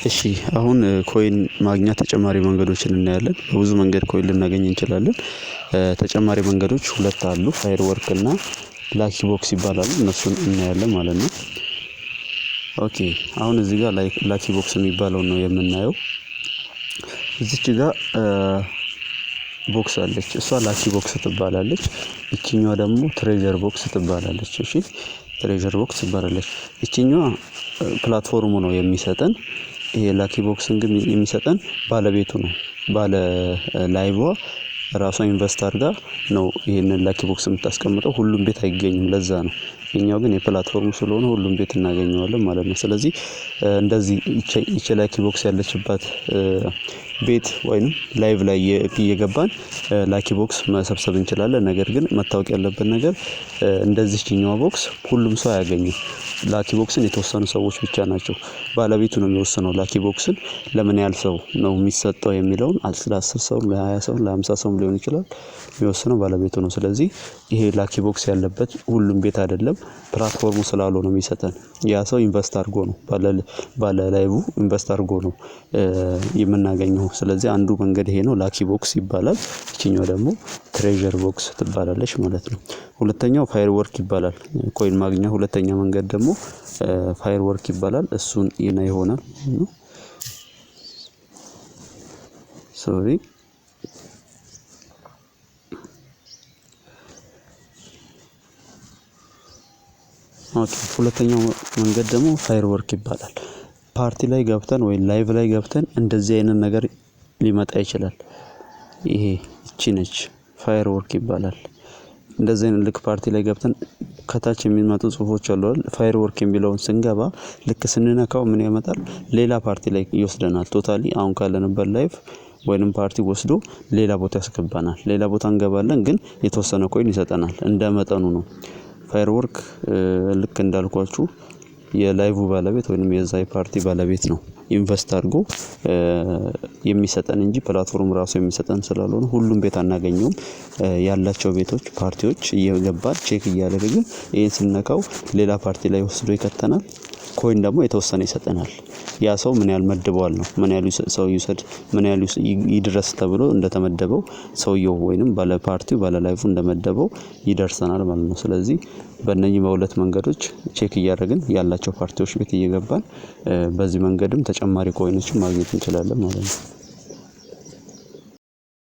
እሺ፣ አሁን coin ማግኛ ተጨማሪ መንገዶችን እናያለን። በብዙ መንገድ coin ልናገኝ እንችላለን። ተጨማሪ መንገዶች ሁለት አሉ። Firework እና lucky box ይባላሉ። እነሱን እናያለን ማለት ነው። Okay፣ አሁን እዚህ ጋር lucky box የሚባለውን ነው የምናየው። እዚች ጋር box አለች። እሷ lucky box ትባላለች። ይችኛዋ ደግሞ treasure box ትባላለች። እሺ፣ treasure box ትባላለች። ይችኛዋ platform ኡ ነው የሚሰጠን። ይሄ lucky box ን ግን የሚሰጠን ባለቤቱ ነው። ባለ live ራሷ invest አድርጋ ነው ይሄንን lucky box የምታስቀምጠው። ሁሉም ቤት አይገኝም። ለዛ ነው። የኛው ግን የ platform ኡ ስለሆነ ሁሉም ቤት እናገኘዋለን ማለት ነው። ስለዚህ እንደዚህ ይቺ lucky box ያለችባት ቤት ወይም live ላይ እየገባን lucky box መሰብሰብ እንችላለን። ነገር ግን መታወቅ ያለበት ነገር እንደዚህኛዋ box ሁሉም ሰው አያገኝም። Lucky box ን የተወሰኑ ሰዎች ብቻ ናቸው። ባለቤቱ ነው የሚወስነው lucky box ን ለምን ያህል ሰው ነው የሚሰጠው የሚለውን፣ ለ10 ሰው፣ ለ20 ሰው፣ ለ50 ሰውም ሊሆን ይችላል፣ የሚወስነው ባለቤቱ ነው። ስለዚህ ይሄ lucky box ያለበት ሁሉም ቤት አይደለም፣ platform ኡ ስላልሆነ የሚሰጠን ያ ሰው invest አድርጎ ነው፣ ባለ live invest አድርጎ ነው የምናገኘው። ስለዚህ አንዱ መንገድ ይሄ ነው፣ lucky box ይባላል። ይችኛው ደግሞ treasure box ትባላለች ማለት ነው። ሁለተኛው firework ይባላል። Coin ማግኛ ሁለተኛ መንገድ ደግሞ firework ይባላል። እሱን ይሆናል። Sorry፣ okay፣ ሁለተኛው መንገድ ደግሞ firework ይባላል። ፓርቲ ላይ ገብተን ወይ live ላይ ገብተን እንደዚህ አይነት ነገር ሊመጣ ይችላል። ይሄ እቺ ነች፣ firework ይባላል። እንደዚህ አይነት ልክ ፓርቲ ላይ ገብተን ከታች የሚመጡ ጽሁፎች አሉ አይደል? Firework የሚለውን ስንገባ ልክ ስንነካው ምን ያመጣል? ሌላ ፓርቲ ላይ ይወስደናል። Totally አሁን ካለንበት live ወይንም ፓርቲ ወስዶ ሌላ ቦታ ያስገባናል። ሌላ ቦታ እንገባለን፣ ግን የተወሰነ coin ይሰጠናል። እንደ መጠኑ ነው። Firework ልክ እንዳልኳችሁ የ live ባለቤት ወይንም የዛ ፓርቲ ባለቤት ነው invest አድርጎ የሚሰጠን እንጂ platform ራሱ የሚሰጠን ስላልሆነ ሁሉም ቤት አናገኘውም። ያላቸው ቤቶች ፓርቲዎች እየገባን check እያደረግን ይሄን ስንነካው ሌላ ፓርቲ ላይ ወስዶ ይከተናል። Coin ደግሞ የተወሰነ ይሰጠናል። ያ ሰው ምን ያህል መድበዋል ነው፣ ምን ያህል ሰው ይውሰድ፣ ምን ያህል ይድረስ ተብሎ እንደተመደበው፣ ሰውየው ወይንም ባለ ፓርቲው ባለ live እንደመደበው ይደርሰናል ማለት ነው። ስለዚህ በእነኚህ በሁለት መንገዶች check እያደረግን ያላቸው ፓርቲዎች ቤት እየገባን በዚህ መንገድም ተጨማሪ coin ኦችን ማግኘት እንችላለን ማለት ነው።